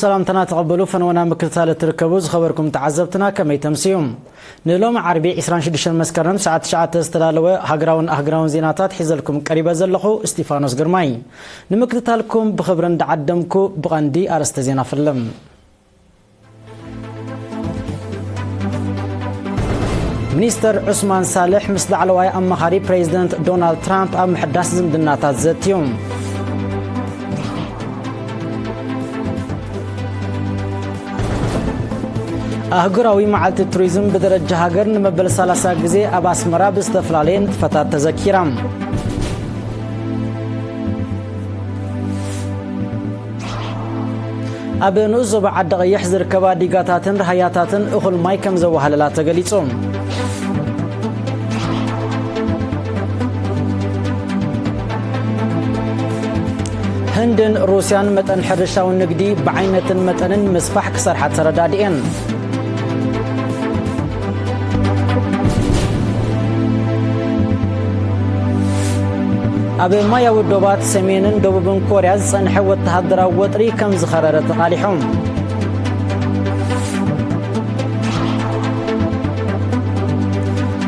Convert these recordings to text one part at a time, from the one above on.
ሰላምታና ተቐበሉ። ፈነወና ምክትታል እትርከቡ ዝኸበርኩም ተዓዘብትና ከመይ ተምስዩ? ንሎሚ ዓርቢ ዕስራን ሽዱሽተን መስከረም ሰዓት ትሽዓተ ዝተዳለወ ሃገራውን ኣህጉራውን ዜናታት ሒዘልኩም ቀሪበ ዘለኹ እስጢፋኖስ ግርማይ። ንምክትታልኩም ብኽብሪ እንዳዓደምኩ ብቐንዲ ኣርእስተ ዜና ፍልም። ሚኒስተር ዑስማን ሳልሕ ምስ ላዕለዋይ ኣማኻሪ ፕሬዚደንት ዶናልድ ትራምፕ ኣብ ምሕዳስ ዝምድናታት ዘትዩ። ኣህጉራዊ መዓልቲ ቱሪዝም ብደረጃ ሃገር ንመበል ሰላሳ ግዜ ኣብ ኣስመራ ብዝተፈላለየ ንጥፈታት ተዘኪራ። ኣብ ንኡስ ዞባ ዓዲ ቀይሕ ዝርከባ ዲጋታትን ረሃያታትን እኹል ማይ ከም ዘዋህለላ ተገሊጹ። ህንድን ሩስያን መጠን ሕርሻዊ ንግዲ ብዓይነትን መጠንን ምስፋሕ ክሰርሓ ተረዳድኤን። ኣብ ማያዊ ዶባት ሰሜንን ደቡብን ኮርያ ዝጸንሐ ወተሃደራዊ ወጥሪ ከም ዝኸረረ ተቓሊሑ።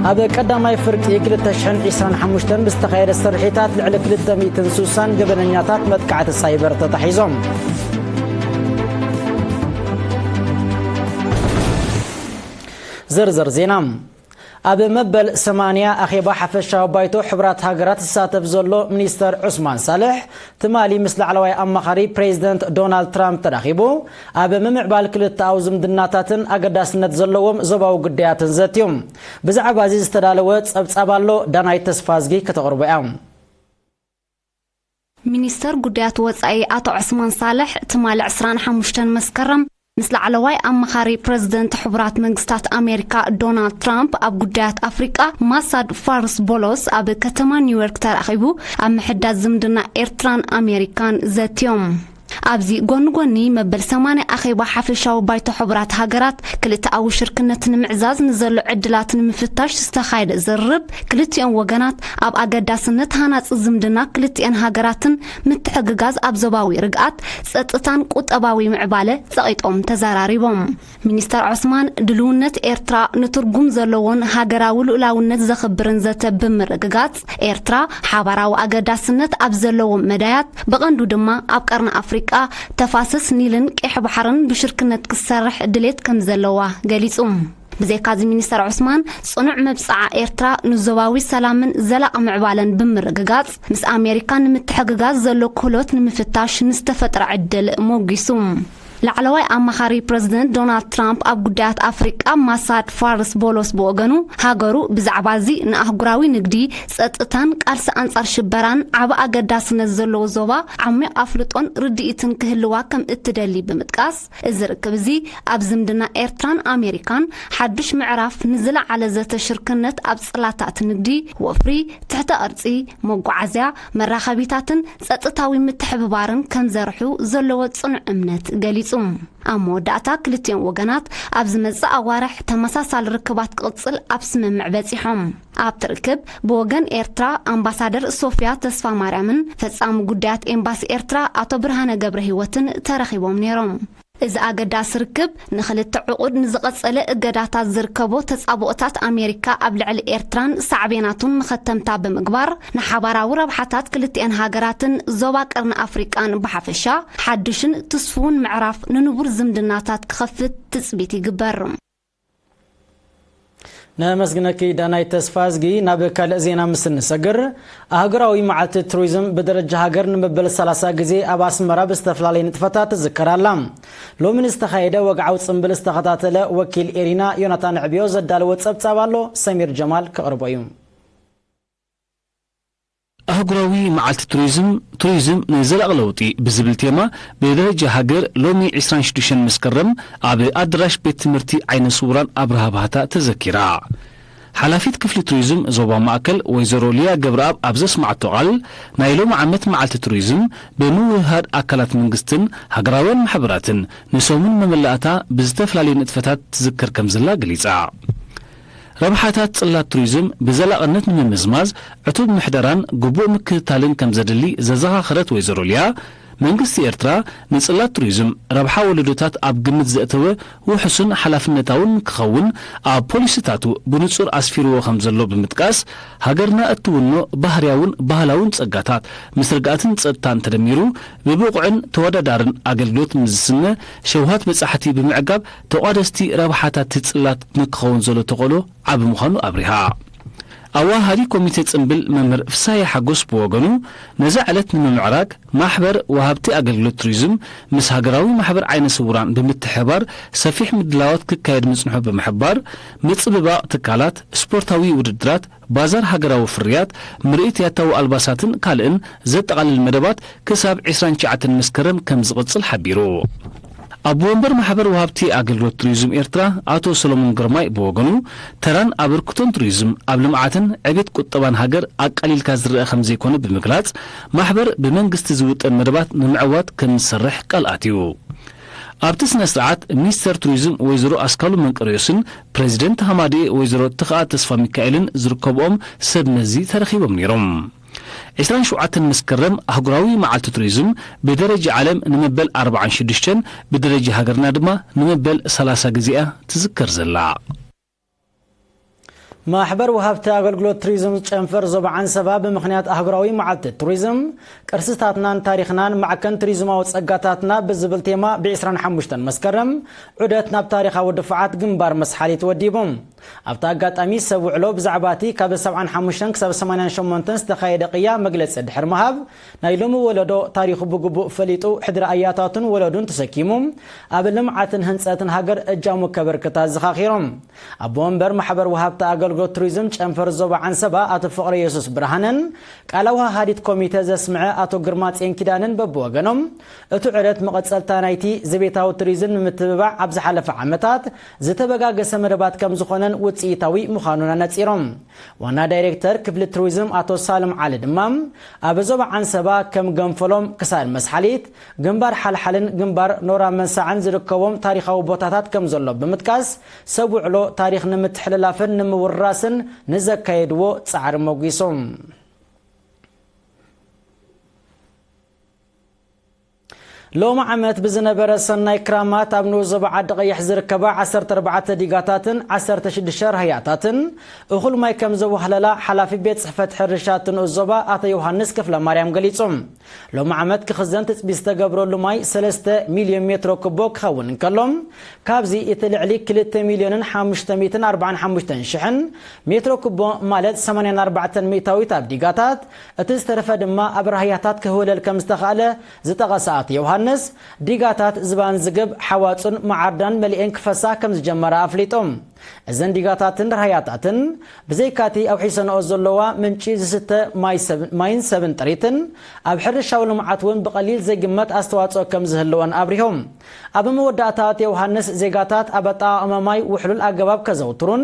ኣብ ቀዳማይ ፍርቂ ክልተ ሽሕን ዕስራን ሓሙሽተን ብዝተኻየደ ስርሒታት ልዕሊ ክልተ ሚእትን ስሳን ገበነኛታት መጥቃዕቲ ሳይበር ተታሒዞም። ዝርዝር ዜና። ኣብ መበል ሰማንያ ኣኼባ ሓፈሻዊ ባይቶ ሕቡራት ሃገራት ዝሳተፍ ዘሎ ሚኒስተር ዑስማን ሳልሕ፣ ትማሊ ምስ ላዕለዋይ ኣማኻሪ ፕሬዚደንት ዶናልድ ትራምፕ ተራኺቡ፣ ኣብ ምምዕባል ክልተኣዊ ዝምድናታትን ኣገዳስነት ዘለዎም ዞባዊ ጉዳያትን ዘትዩ። ብዛዕባ እዚ ዝተዳለወ ጸብጻብ ኣሎ፣ ዳናይት ተስፋዝጊ ከተቕርቦ እያ። ሚኒስተር ጉዳያት ወጻኢ ኣቶ ዑስማን ሳልሕ ትማሊ ዕስራን ሓሙሽተን መስከረም ምስ ላዕለዋይ ኣማኻሪ ፕረዚደንት ሕቡራት መንግስታት ኣሜሪካ ዶናልድ ትራምፕ ኣብ ጉዳያት ኣፍሪቃ ማሳድ ፋርስ ቦሎስ ኣብ ከተማ ኒውዮርክ ተራኺቡ ኣብ ምሕዳስ ዝምድና ኤርትራን ኣሜሪካን ዘትዮም። ኣብዚ ጎኒ ጎኒ መበል ሰማንያ ኣኼባ ሓፈሻዊ ባይቶ ሕቡራት ሃገራት ክልተኣዊ ሽርክነት ንምዕዛዝ ንዘሎ ዕድላት ንምፍታሽ ዝተኻየደ ዝርርብ ክልቲኦም ወገናት ኣብ ኣገዳስነት ሃናጺ ዝምድና ክልቲኤን ሃገራትን ምትሕግጋዝ ኣብ ዞባዊ ርግኣት፣ ጸጥታን ቁጠባዊ ምዕባለ ጸቒጦም ተዘራሪቦም። ሚኒስተር ዑስማን ድልውነት ኤርትራ ንትርጉም ዘለዎን ሃገራዊ ልኡላውነት ዘኽብርን ዘተ ብምርግጋጽ፣ ኤርትራ ሓባራዊ ኣገዳስነት ኣብ ዘለዎም መዳያት፣ ብቐንዱ ድማ ኣብ ቀርኒ ኣፍሪቃ፣ ተፋሰስ ኒልን ቀይሕ ባሕርን ብሽርክነት ክትሰርሕ ድሌት ከም ዘለዋ ገሊጹ። ብዘይካዚ ሚኒስተር ዑስማን፣ ጽኑዕ መብጽዓ ኤርትራ ንዞባዊ ሰላምን ዘላቒ ምዕባለን ብምርግጋጽ፣ ምስ ኣሜሪካ ንምትሕግጋዝ ዘሎ ክህሎት ንምፍታሽ ንዝተፈጥረ ዕድል ሞጒሱ። ላዕለዋይ ኣማኻሪ ፕረዚደንት ዶናልድ ትራምፕ ኣብ ጉዳያት ኣፍሪቃ ማሳድ ፋርስ ቦሎስ ብወገኑ፣ ሃገሩ ብዛዕባ እዚ ንኣህጉራዊ ንግዲ፣ ጸጥታን ቃልሲ ኣንጻር ሽበራን ዓቢ ኣገዳስነት ዘለዎ ዞባ ዓሚቕ ኣፍልጦን ርድኢትን ክህልዋ ከም እትደሊ ብምጥቃስ፣ እዚ ርክብ እዚ ኣብ ዝምድና ኤርትራን ኣሜሪካን ሓድሽ ምዕራፍ ንዝለዓለ ዘተ ሽርክነት ኣብ ጽላታት ንግዲ፣ ወፍሪ፣ ትሕተ ቅርጺ፣ መጓዓዝያ፣ መራኸቢታትን ጸጥታዊ ምትሕብባርን ከም ዘርሑ ዘለዎ ጽኑዕ እምነት ገሊጹ። ኣብ መወዳእታ ክልቲኦም ወገናት ኣብ ዝመጽእ ኣዋርሕ ተመሳሳሊ ርክባት ክቕጽል ኣብ ስምምዕ በጺሖም። ኣብቲ ርክብ ብወገን ኤርትራ ኣምባሳደር ሶፊያ ተስፋ ማርያምን ፈጻሚ ጉዳያት ኤምባሲ ኤርትራ ኣቶ ብርሃነ ገብረ ህይወትን ተረኺቦም ነይሮም። እዚ ኣገዳሲ ርክብ ንኽልተ ዕቑድ ንዝቐጸለ እገዳታት ዝርከቦ ተጻብኦታት ኣሜሪካ ኣብ ልዕሊ ኤርትራን ሳዕቤናቱን መኸተምታ ብምግባር፣ ንሓባራዊ ረብሓታት ክልቲኣን ሃገራትን ዞባ ቀርኒ ኣፍሪቃን ብሓፈሻ ሓድሽን ትስፉውን ምዕራፍ ንንቡር ዝምድናታት ክኸፍት ትጽቢት ይግበር። ነመስግነኪ ዳናይት ተስፋዝጊ። ናብ ካልእ ዜና ምስ እንሰግር፣ ኣህጉራዊ መዓልቲ ቱሪዝም ብደረጃ ሃገር ንመበል ሰላሳ ግዜ ኣብ ኣስመራ ብዝተፈላለየ ንጥፈታት ትዝከር ኣላ። ሎሚ ንዝተኻየደ ወግዓዊ ጽምብል ዝተኸታተለ ወኪል ኤሪና ዮናታን ዕብዮ ዘዳለዎ ጸብጻብ ኣሎ፣ ሰሚር ጀማል ከቕርቦ እዩ። ኣህጉራዊ መዓልቲ ቱሪዝም፣ ቱሪዝም ንዘላቒ ለውጢ ብዝብል ቴማ ብደረጃ ሃገር ሎሚ ዕስራን ሽዱሽተን መስከረም ኣብ ኣዳራሽ ቤት ትምህርቲ ዓይነ ስውራን ኣብርሃ ባህታ ተዘኪራ። ሓላፊት ክፍሊ ቱሪዝም ዞባ ማእከል ወይዘሮ ሊያ ገብረኣብ ኣብ ዘስማዓቶ ቃል፣ ናይ ሎሚ ዓመት መዓልቲ ቱሪዝም ብምውህሃድ ኣካላት መንግስትን ሃገራውያን ማሕበራትን ንሰሙን መመላእታ ብዝተፈላለየ ንጥፈታት ትዝከር ከም ዘላ ገሊጻ። ረብሓታት ጽላት ቱሪዝም ብዘላቕነት ንምምዝማዝ ዕቱብ ምሕደራን ግቡእ ምክትታልን ከም ዘድሊ ዘዘኻኸረት ወይዘሮ ሊያ፣ መንግስቲ ኤርትራ ንጽላት ቱሪዝም ረብሓ ወለዶታት ኣብ ግምት ዘእተወ ውሑስን ሓላፍነታውን ክኸውን ኣብ ፖሊሲታቱ ብንጹር ኣስፊርዎ ከም ዘሎ ብምጥቃስ፣ ሃገርና እትውኖ ባህርያውን ባህላውን ጸጋታት ምስ ርግኣትን ጸጥታን ተደሚሩ ብብቑዕን ተወዳዳርን ኣገልግሎት ምስ ዝስነ ሸውሃት በጻሕቲ ብምዕጋብ ተቋደስቲ ረብሓታት ጽላት ንክኸውን ዘሎ ተኽእሎ ዓቢ ምዃኑ ኣብሪሃ። ኣዋሃዲ ኮሚቴ ጽምብል መምህር ፍሳየ ሓጎስ ብወገኑ፣ ነዛ ዕለት ንምምዕራግ ማሕበር ወሃብቲ ኣገልግሎት ቱሪዝም ምስ ሃገራዊ ማሕበር ዓይነ ስውራን ብምትሕብባር ሰፊሕ ምድላዋት ክካየድ ምጽንሑ ብምሕባር፣ ምጽብባቕ ትካላት፣ ስፖርታዊ ውድድራት፣ ባዛር ሃገራዊ ፍርያት፣ ምርኢት ያታዊ ኣልባሳትን ካልእን ዘጠቓልል መደባት ክሳብ ዕስራን ትሽዓተን መስከረም ከም ዝቕጽል ሓቢሩ። ኣቦ ወንበር ማሕበር ወሃብቲ ኣገልግሎት ቱሪዝም ኤርትራ ኣቶ ሰሎሞን ግርማይ ብወገኑ፣ ተራን ኣበርክቶን ቱሪዝም ኣብ ልምዓትን ዕቤት ቁጠባን ሃገር ኣቃሊልካ ዝረኣ ከም ዘይኮነ ብምግላጽ፣ ማሕበር ብመንግስቲ ዝውጠን መደባት ንምዕዋት ከም ዝሰርሕ ቃል ኣትዩ። ኣብቲ ስነ ስርዓት ሚኒስተር ቱሪዝም ወይዘሮ ኣስካሉ መንቀርዮስን ፕሬዚደንት ሃማዴ ወይዘሮ ትኽኣ ተስፋ ሚካኤልን ዝርከብኦም ሰብ መዚ ተረኺቦም ነይሮም። ዕስራን ሸውዓተን መስከረም ኣህጉራዊ መዓልቲ ቱሪዝም ብደረጃ ዓለም ንመበል ኣርባዓን ሽዱሽተን፣ ብደረጃ ሃገርና ድማ ንመበል ሰላሳ ግዜ እያ ትዝከር ዘላ። ማሕበር ወሃብቲ ኣገልግሎት ቱሪዝም ጨንፈር ዞባ ዓንሰባ ብምኽንያት ኣህጉራዊ መዓልቲ ቱሪዝም ቅርስታትናን ታሪኽናን ማዕከን ቱሪዝማዊ ጸጋታትና ብዝብል ቴማ ብ ዕስራን ሓሙሽተን መስከረም ዑደት ናብ ታሪኻዊ ድፋዓት ግንባር መስሓሊት ወዲቡ። ኣብቲ ኣጋጣሚ ሰብ ውዕሎ ብዛዕባ እቲ ካብ ሰብዓን ሓሙሽተን ክሳብ ሰማንያን ሸሞንተን ዝተኻየደ ቅያ መግለጺ ድሕሪ ምሃብ፣ ናይ ሎሚ ወለዶ ታሪኹ ብግቡእ ፈሊጡ ሕድሪ ኣያታቱን ወለዱን ተሰኪሙ ኣብ ልምዓትን ህንጸትን ሃገር እጃሙ ከበርክት ኣዘኻኺሮም። ኣቦ ወንበር ማሕበር ወሃብቲ ኣገልግሎት ቱሪዝም ጨንፈር ዞባ ዓንሰባ ኣቶ ፍቕረ የሱስ ብርሃንን ቃል ኣወሃሃዲት ኮሚተ ዘስምዐ ኣቶ ግርማ ጼን ኪዳንን በብወገኖም፣ እቲ ዑደት መቐጸልታ ናይቲ ዘቤታዊ ቱሪዝም ንምትብባዕ ኣብ ዝሓለፈ ዓመታት ዝተበጋገሰ መደባት ከም ዝኾነን ውጽኢታዊ ምዃኑን ኣነጺሮም። ዋና ዳይሬክተር ክፍሊ ቱሪዝም ኣቶ ሳልም ዓሊ ድማ፣ ኣብ ዞባ ዓንሰባ ከም ገንፈሎም፣ ክሳድ መስሓሊት፣ ግንባር ሓልሓልን ግንባር ኖራ መንሳዕን ዝርከቦም ታሪኻዊ ቦታታት ከም ዘሎ ብምጥቃስ፣ ሰብ ውዕሎ ታሪኽ ንምትሕልላፍን ንምውርራስን ንዘካየድዎ ጻዕሪ ሞጒሶም። ሎሚ ዓመት ብዝነበረ ሰናይ ክራማት ኣብ ንኡስ ዞባ ዓዲ ቀይሕ ዝርከባ ዓሰርተ ኣርባዕተ ዲጋታትን ዓሰርተ ሽዱሽተ ራህያታትን እኹል ማይ ከም ዘዋህለላ ሓላፊ ቤት ጽሕፈት ሕርሻ እቲ ንኡስ ዞባ ኣቶ ዮሃንስ ክፍለ ማርያም ገሊጹ። ሎሚ ዓመት ክኽዘን ትጽቢት ዝተገብረሉ ማይ ሰለስተ ሚልዮን ሜትሮ ኩቦ ክኸውን እንከሎ፣ ካብዚ እቲ ልዕሊ ክልተ ሚልዮንን ሓሙሽተ ሚእትን ኣርባዓን ሓሙሽተን ሽሕን ሜትሮ ኩቦ ማለት ሰማንያን ኣርባዕተን ሚእታዊት ኣብ ዲጋታት፣ እቲ ዝተረፈ ድማ ኣብ ራህያታት ክህወለል ከም ዝተኻእለ ዝጠቐሰ ኣቶ ዮሃንስ፣ ዲጋታት ዝባን ዝግብ፣ ሓዋጹን መዓርዳን መሊኤን ክፈሳ ከም ዝጀመራ ኣፍሊጡ። እዘን ዲጋታትን ራህያታትን ብዘይካቲ ኣውሒሰንኦ ዘለዋ ምንጪ ዝስተ ማይ ሰብ-፣ ማይን ሰብን ጥሪትን ኣብ ሕርሻዊ ልምዓት እውን ብቐሊል ዘይግመት ኣስተዋጽኦ ከም ዝህልወን ኣብሪሆም። ኣብ መወዳእታ ኣቶ ዮሃንስ ዜጋታት ኣብ ኣጠቓቕማ ማይ ውሕሉል ኣገባብ ከዘውትሩን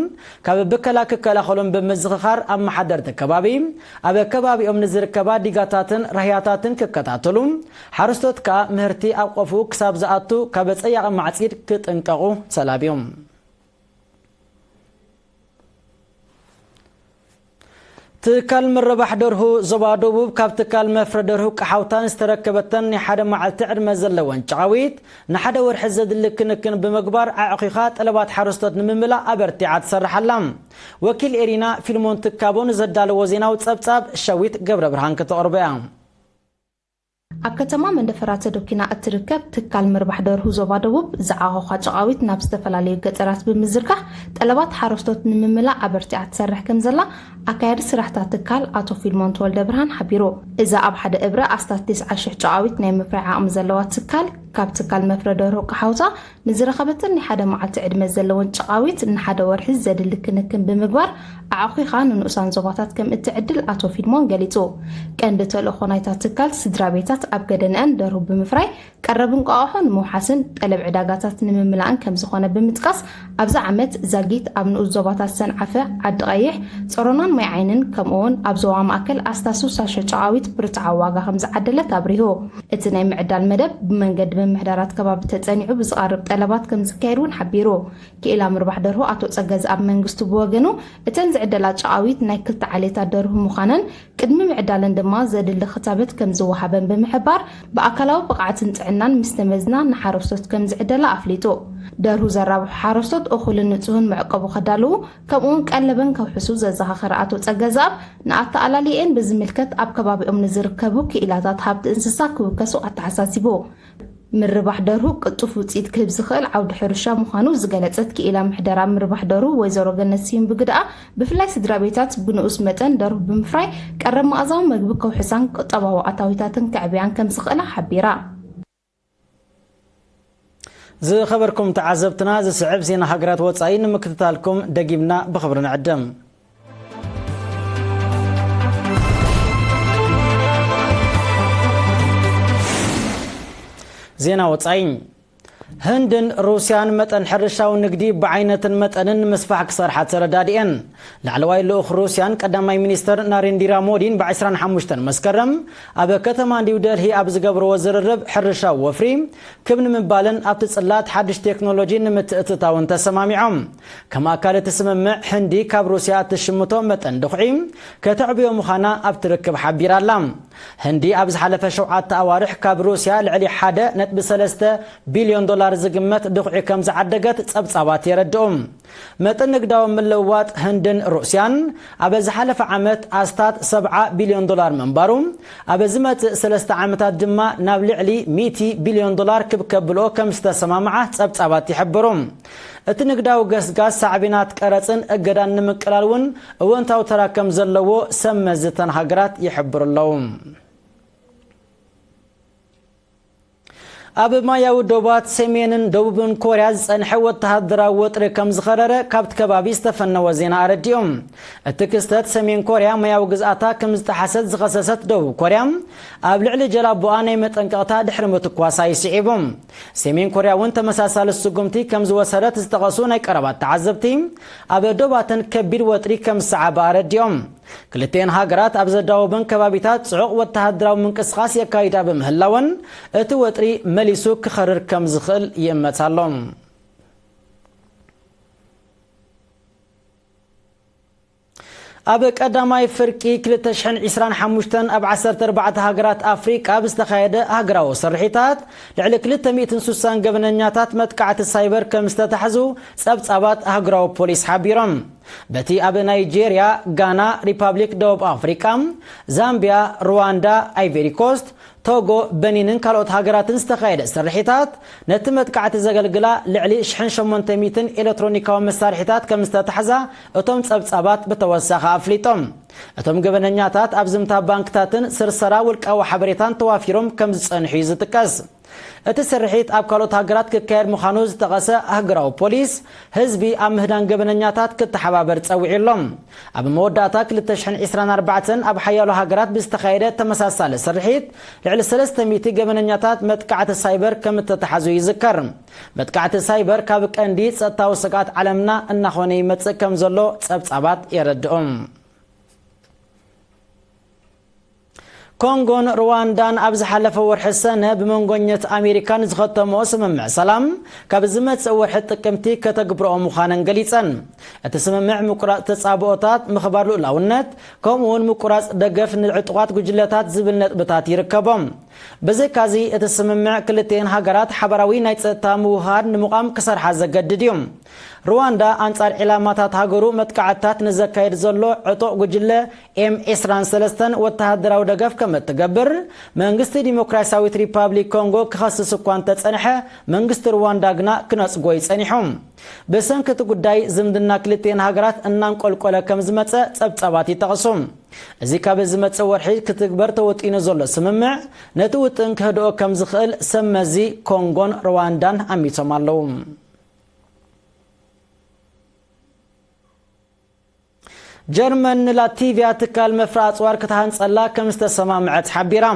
ካብ ብከላ ክከላኸሉን ብምዝኽኻር ኣመሓደርቲ ከባቢ ኣብ ከባቢኦም ንዝርከባ ዲጋታትን ራህያታትን ክከታተሉ፣ ሓረስቶት ከኣ ምህርቲ ኣብ ቆፍኡ ክሳብ ዝኣቱ ካብ ጸያቒ ማዕጺድ ክጥንቀቑ ተላብዮም። ትካል ምርባሕ ደርሁ ዞባ ደቡብ ካብ ትካል መፍረ ደርሁ ቀሓውታን ዝተረከበተን ናይ ሓደ መዓልቲ ዕድመ ዘለወን ጨቓዊት ንሓደ ወርሒ ዘድሊ ክንክን ብምግባር ኣዕኺኻ ጠለባት ሓረስቶት ንምምላእ ኣበርቲዓ ትሰርሕ ኣላ። ወኪል ኤሪና ፊልሞን ትካቦ ንዘዳለዎ ዜናዊ ጸብጻብ ሸዊት ገብረ ብርሃን ከተቕርቦ እያ። ኣብ ከተማ መንደፈራ ተደኪና እትርከብ ትካል ምርባሕ ደርሁ ዞባ ደቡብ ዝዓኾኻ ጨቓዊት ናብ ዝተፈላለዩ ገጠራት ብምዝርጋሕ ጠለባት ሓረስቶት ንምምላእ ኣበርቲዓ ትሰርሕ ከም ዘላ ኣካያዲ ስራሕታ ትካል ኣቶ ፊልሞን ተወልደ ብርሃን ሓቢሩ። እዛ ኣብ ሓደ እብረ ኣስታት ተስዓ ሽሕ ጨቓዊት ናይ ምፍራይ ዓቕሚ ዘለዋ ትካል ካብ ትካል መፍረ ደርሁ ቀሓውታ ንዝረኸበተን ናይ ሓደ መዓልቲ ዕድመ ዘለወን ጨቓዊት ንሓደ ወርሒ ዘድሊ ክንክን ብምግባር ኣዕኺኻ ንንኡሳን ዞባታት ከም እትዕድል ኣቶ ፊልሞን ገሊጹ። ቀንዲ ተልእኾ ናይታ ትካል ስድራ ቤታት ኣብ ገደንአን ደርሁ ብምፍራይ ቀረብ እንቋቑሖ ንምውሓስን ጠለብ ዕዳጋታት ንምምላእን ከም ዝኾነ ብምጥቃስ፣ ኣብዚ ዓመት ዛጊት ኣብ ንኡስ ዞባታት ሰንዓፈ፣ ዓዲ ቀይሕ፣ ጸሮናን ማይ ዓይንን ከምኡውን ኣብ ዞባ ማእከል ኣስታት ስሳ ሽሕ ጨቓዊት ብርትዓዊ ዋጋ ከም ዝዓደለት ኣብሪሁ። እቲ ናይ ምዕዳል መደብ ብመንገዲ ምምሕዳራት ከባቢ ተጸኒዑ ብዝቐርብ ጠለባት ከም ዝካየድ እውን ሓቢሩ። ክኢላ ምርባሕ ደርሁ ኣቶ ጸገዝኣብ መንግስቱ ብወገኑ፣ እተን ዝዕደላ ጨቓዊት ናይ ክልተ ዓሌታት ደርሁ ምዃነን ቅድሚ ምዕዳለን ድማ ዘድሊ ክታበት ከም ዝወሃበን ብምሕባር፣ ብኣካላዊ ብቕዓትን ጥዕናን ምስ ተመዝና ንሓረስቶት ከም ዝዕደላ ኣፍሊጡ። ደርሁ ዘራብሑ ሓረስቶት እኹልን ንጹህን መዕቆቢ ከዳልዉ፣ ከምኡውን ቀለበን ከውሕሱ ዘዘኻኸረ ኣቶ ጸገዝኣብ፣ ንኣተኣላልየኤን ብዝምልከት ኣብ ከባቢኦም ንዝርከቡ ክኢላታት ሃብቲ እንስሳ ክውከሱ ኣተሓሳሲቡ። ምርባሕ ደርሁ ቅልጡፍ ውፅኢት ክህብ ዝኽእል ዓውዲ ሕርሻ ምዃኑ ዝገለጸት ክኢላ ምሕደራ ምርባሕ ደርሁ ወይዘሮ ገነት ስዩም ብግድኣ፣ ብፍላይ ስድራ ቤታት ብንኡስ መጠን ደርሁ ብምፍራይ ቀረብ መኣዛዊ መግቢ ከውሕሳን ቁጠባዊ ኣታዊታትን ከዕብያን ከም ዝኽእላ ሓቢራ። ዝኸበርኩም ተዓዘብትና፣ ዝስዕብ ዜና ሃገራት ወጻኢ ንምክትታልኩም ደጊምና ብኽብሪ ንዕድም። ዜና ወጻኢ። ህንድን ሩስያን መጠን ሕርሻዊ ንግዲ ብዓይነትን መጠንን ንምስፋሕ ክሰርሓ ተረዳዲኤን። ላዕለዋይ ልኡኽ ሩስያን ቀዳማይ ሚኒስተር ናሬንዲራ ሞዲን ብ ዕስራን ሓሙሽተን መስከረም ኣብ ከተማ ኒው ደልሂ ኣብ ዝገብርዎ ዝርርብ፣ ሕርሻዊ ወፍሪ ክብ ንምባልን ኣብቲ ጽላት ሓድሽ ቴክኖሎጂ ንምትእትታውን ተሰማሚዖም። ከም ኣካል እቲ ስምምዕ፣ ህንዲ ካብ ሩስያ እትሽምቶ መጠን ድኹዒ ከተዕብዮ ምዃና ኣብቲ ርክብ ሓቢራ ኣላ። ህንዲ ኣብ ዝሓለፈ ሸውዓተ ኣዋርሕ ካብ ሩስያ ልዕሊ ሓደ ነጥቢ ሰለስተ ቢልዮን ዶላር ዝግመት ድኹዒ ከም ዝዓደገት ጸብጻባት የረድኡ። መጠን ንግዳዊ ምልውዋጥ ህንድን ሩስያን ኣብ ዝሓለፈ ዓመት ኣስታት ሰብዓ ቢልዮን ዶላር ምንባሩ፣ ኣብ ዝመጽእ ሰለስተ ዓመታት ድማ ናብ ልዕሊ ሚእቲ ቢልዮን ዶላር ክብ ከብልኦ ከም ዝተሰማምዓ ጸብጻባት ይሕብሩ። እቲ ንግዳዊ ገስጋስ ሳዕቤናት ቀረጽን እገዳን ንምቅላል እውን እወንታዊ ተራ ከም ዘለዎ ሰብ መዚ እተን ሃገራት ይሕብሩ ኣለዉ። ኣብ ማያዊ ዶባት ሰሜንን ደቡብን ኮርያ ዝጸንሐ ወተሃደራዊ ወጥሪ ከም ዝኸረረ ካብቲ ከባቢ ዝተፈነወ ዜና ኣረዲኡ። እቲ ክስተት ሰሜን ኮርያ ማያዊ ግዝኣታ ከም ዝጠሓሰት ዝኸሰሰት ደቡብ ኮርያ፣ ኣብ ልዕሊ ጀላቡኣ ናይ መጠንቀቕታ ድሕሪ ምትኳሳ ይስዒቡ። ሰሜን ኮርያ እውን ተመሳሳሊ ስጉምቲ ከም ዝወሰደት ዝጠቐሱ ናይ ቀረባ ተዓዘብቲ፣ ኣብ ዶባተን ከቢድ ወጥሪ ከም ዝሰዓበ ኣረዲኦም። ክልቲኤን ሃገራት ኣብ ዘዳወበን ከባቢታት ጽዑቕ ወተሃደራዊ ምንቅስቓስ የካይዳ ብምህላወን፣ እቲ ወጥሪ መሊሱ ክኸርር ከም ዝኽእል ይእመት ኣሎ። ኣብ ቀዳማይ ፍርቂ ክልተ ሽሕን ዕስራን ሓሙሽተን ኣብ ዓሰርተ ኣርባዕተ ሃገራት ኣፍሪቃ ብዝተኻየደ ሃገራዊ ስርሒታት፣ ልዕሊ ክልተ ሚእትን ስሳን ገበነኛታት መጥቃዕቲ ሳይበር ከም ዝተታሕዙ ጸብጻባት ሃገራዊ ፖሊስ ሓቢሮም። በቲ ኣብ ናይጄርያ፣ ጋና፣ ሪፓብሊክ ደቡብ ኣፍሪቃ፣ ዛምቢያ፣ ሩዋንዳ፣ ኣይቨሪ ኮስት፣ ቶጎ፣ በኒንን ካልኦት ሃገራትን ዝተኻየደ ስርሒታት፣ ነቲ መጥቃዕቲ ዘገልግላ ልዕሊ ሽሕን ሸሞንተ ሚእትን ኤሌክትሮኒካዊ መሳርሒታት ከም ዝተታሕዛ እቶም ጸብጻባት ብተወሳኺ ኣፍሊጦም። እቶም ገበነኛታት ኣብ ዝምታ ባንክታትን ስርሰራ ውልቃዊ ሓበሬታን ተዋፊሮም ከም ዝጸንሑ እዩ ዝጥቀስ። እቲ ስርሒት ኣብ ካልኦት ሃገራት ክካየድ ምዃኑ ዝጠቐሰ ሃገራዊ ፖሊስ፣ ህዝቢ ኣብ ምህዳን ገበነኛታት ክተሓባበር ጸዊዑ ኣሎ። ኣብ መወዳእታ ክልተ ሽሕን ዕስራን ኣርባዕተን ኣብ ሓያሎ ሃገራት ብዝተኻየደ ተመሳሳሊ ስርሒት፣ ልዕሊ ሰለስተ ሚእቲ ገበነኛታት መጥቃዕቲ ሳይበር ከም እተታሕዙ ይዝከር። መጥቃዕቲ ሳይበር ካብ ቀንዲ ጸጥታዊ ስግኣት ዓለምና እናኾነ ይመጽእ ከም ዘሎ ጸብጻባት የረድኡ። ኮንጎን ሩዋንዳን ኣብ ዝሓለፈ ወርሒ ሰነ ብመንጎኘት ኣሜሪካ ንዝኸተምኦ ስምምዕ ሰላም፣ ካብ ዝመጽእ ወርሒ ጥቅምቲ ከተግብርኦ ምዃነን ገሊጸን። እቲ ስምምዕ ምቁራጽ ተጻብኦታት፣ ምኽባር ልኡላውነት፣ ከምኡ እውን ምቁራጽ ደገፍ ንዕጡቓት ጉጅለታት ዝብል ነጥብታት ይርከቦም። ብዘይካዚ፣ እቲ ስምምዕ ክልቲኤን ሃገራት ሓባራዊ ናይ ጸጥታ ምውህሃድ ንምቋም ክሰርሓ ዘገድድ እዩ። ሩዋንዳ ኣንጻር ዒላማታት ሃገሩ መጥቃዕትታት ንዘካየድ ዘሎ ዕጡቕ ጉጅለ ኤም ዕስራን ሰለስተን ወተሃደራዊ ደገፍ ከም እትገብር መንግስቲ ዲሞክራሲያዊት ሪፓብሊክ ኮንጎ ክኸስስ እኳ እንተጸንሐ፣ መንግስቲ ሩዋንዳ ግና ክነጽጎ እዩ ጸኒሑ። ብሰንኪ እቲ ጉዳይ፣ ዝምድና ክልቲኤን ሃገራት እናንቆልቆለ ከም ዝመጸ ጸብጻባት ይጠቕሱ። እዚ ካብ ዝመጽእ ወርሒ ክትግበር ተወጢኑ ዘሎ ስምምዕ፣ ነቲ ውጥን ከህድኦ ከም ዝኽእል ሰብ መዚ ኮንጎን ሩዋንዳን ኣሚቶም ኣለዉ። ጀርመን ንላቲቪያ ትካል መፍረ ኣጽዋር ክትሃንጸላ ከም ዝተሰማምዐት ሓቢራ።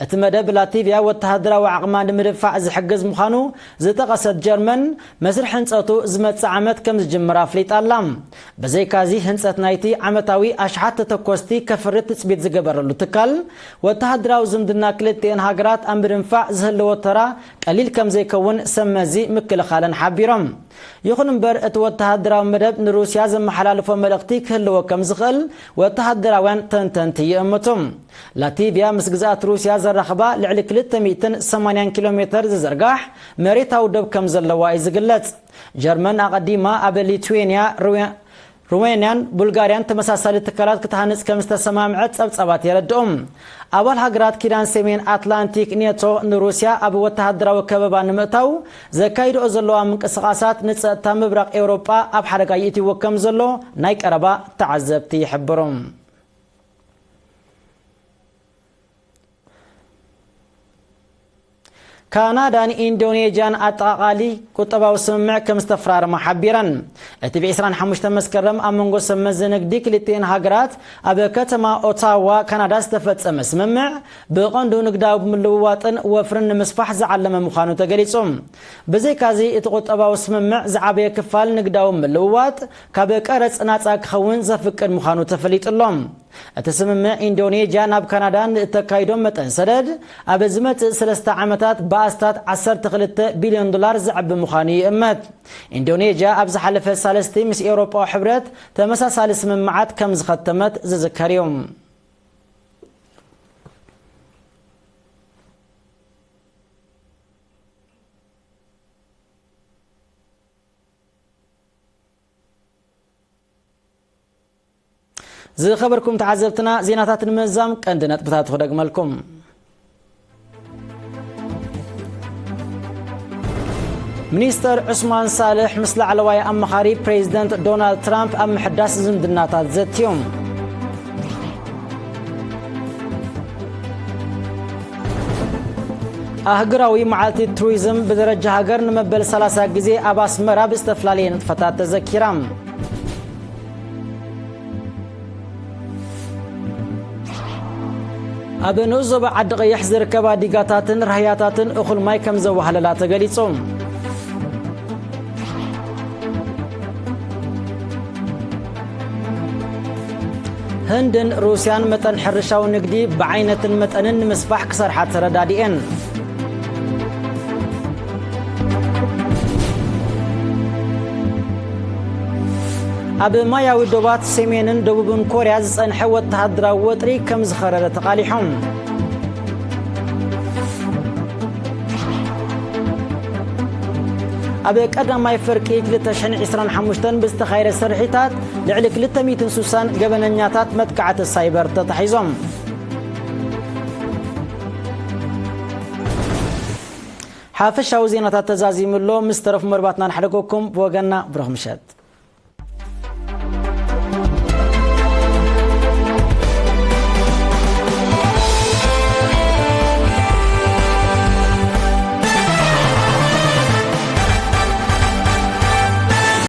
እቲ መደብ ላቲቪያ ወተሃደራዊ ዓቕማ ንምድፋዕ ዝሕግዝ ምዃኑ ዝጠቐሰት ጀርመን፣ መስርሕ ህንጸቱ ዝመጽእ ዓመት ከም ዝጅምር ኣፍሊጣ ኣላ። ብዘይካዚ፣ ህንጸት ናይቲ ዓመታዊ ኣሽሓት ተተኮስቲ ከፍሪ ትጽቢት ዝገበረሉ ትካል፣ ወተሃደራዊ ዝምድና ክልቲኤን ሃገራት ኣብ ምድንፋዕ ዝህልዎ ተራ ቀሊል ከም ዘይከውን ሰብ መዚ ምክልኻለን ሓቢሮም። ይኹን እምበር፣ እቲ ወተሃደራዊ መደብ ንሩስያ ዘመሓላልፎ መልእኽቲ ክህልዎ ከም ዝኽእል ወተሃደራውያን ተንተንቲ ይእምቱ። ላቲቪያ ምስ ግዝኣት ሩስያ ዘራኽባ ልዕሊ ክልተ ሚእትን ሰማንያን ኪሎ ሜተር ዝዝርጋሕ መሬታዊ ዶብ ከም ዘለዋ እዩ ዝግለጽ። ጀርመን ኣቐዲማ ኣብ ሊትዌንያ፣ ሩዌ-፣ ሩሜንያን ቡልጋርያን ተመሳሳሊ ትካላት ክትሃንጽ ከም ዝተሰማምዐት ጸብጻባት የረድኡ። ኣባል ሃገራት ኪዳን ሰሜን ኣትላንቲክ ኔቶ ንሩስያ ኣብ ወተሃደራዊ ከበባ ንምእታው ዘካይድኦ ዘለዋ ምንቅስቓሳት ንጸጥታ ምብራቕ ኤውሮጳ ኣብ ሓደጋ ይእትይዎ ከም ዘሎ ናይ ቀረባ ተዓዘብቲ ይሕብሩ። ካናዳን ኢንዶኔዥያን ኣጠቓቓሊ ቁጠባዊ ስምምዕ ከም ዝተፈራረማ ሓቢረን። እቲ ብ ዕስራን ሓሙሽተን መስከረም ኣብ መንጎ ሰብ መዚ ንግዲ ክልቲኤን ሃገራት ኣብ ከተማ ኦታዋ ካናዳ ዝተፈጸመ ስምምዕ፣ ብቐንዱ ንግዳዊ ምልውዋጥን ወፍርን ንምስፋሕ ዝዓለመ ምዃኑ ተገሊጹ። ብዘይካዚ፣ እቲ ቁጠባዊ ስምምዕ ዝዓበየ ክፋል ንግዳዊ ምልውዋጥ ካብ ቀረጽ ናጻ ክኸውን ዘፍቅድ ምዃኑ ተፈሊጡ ኣሎ። እቲ ስምምዕ፣ ኢንዶኔዥያ ናብ ካናዳ ንእተካይዶ መጠን ሰደድ፣ ኣብ ዝመጽእ ሰለስተ ዓመታት ብኣስታት ዓሰርተ ክልተ ቢልዮን ዶላር ዘዕቢ ምዃኑ ይእመት። ኢንዶኔዥያ ኣብ ዝሓለፈ ሳልስቲ ምስ ኤውሮጳዊ ሕብረት ተመሳሳሊ ስምምዓት ከም ዝኸተመት ዝዝከር እዩ። ዝኸበርኩም ተዓዘብትና፣ ዜናታት ንምዛም ቀንዲ ነጥብታት ክደግመልኩም። ሚኒስተር ዑስማን ሳልሕ ምስ ላዕለዋይ ኣማኻሪ ፕሬዚደንት ዶናልድ ትራምፕ ኣብ ምሕዳስ ዝምድናታት ዘትዮም። ኣህግራዊ መዓልቲ ቱሪዝም ብደረጃ ሃገር ንመበል ሰላሳ ግዜ ኣብ ኣስመራ ብዝተፈላለየ ንጥፈታት ተዘኪራ። ኣብ ንኡስ ዞባ ዓዲ ቀይሕ ዝርከባ ዲጋታትን ራህያታትን እኹል ማይ ከም ዘዋህለላ ተገሊጹ። ህንድን ሩስያን መጠን ሕርሻዊ ንግዲ ብዓይነትን መጠንን ንምስፋሕ ክሰርሓ ተረዳዲኤን። ኣብ ማያዊ ዶባት ሰሜንን ደቡብን ኮርያ ዝጸንሐ ወተሃደራዊ ወጥሪ ከም ዝኸረረ ተቓሊሖም። ኣብ ቀዳማይ ፍርቂ ክልተ ሽሕን ዕስራን ሓሙሽተን ብዝተኻየደ ስርሒታት፣ ልዕሊ ክልተ ሚእትን ስሳን ገበነኛታት መጥቃዕቲ ሳይበር ተታሒዞም። ሓፈሻዊ ዜናታት ተዛዚሙ ኣሎ። ምስ ተረፉ መርባትና ንሓደገኩም። ብወገንና ብሩኽ ምሸት።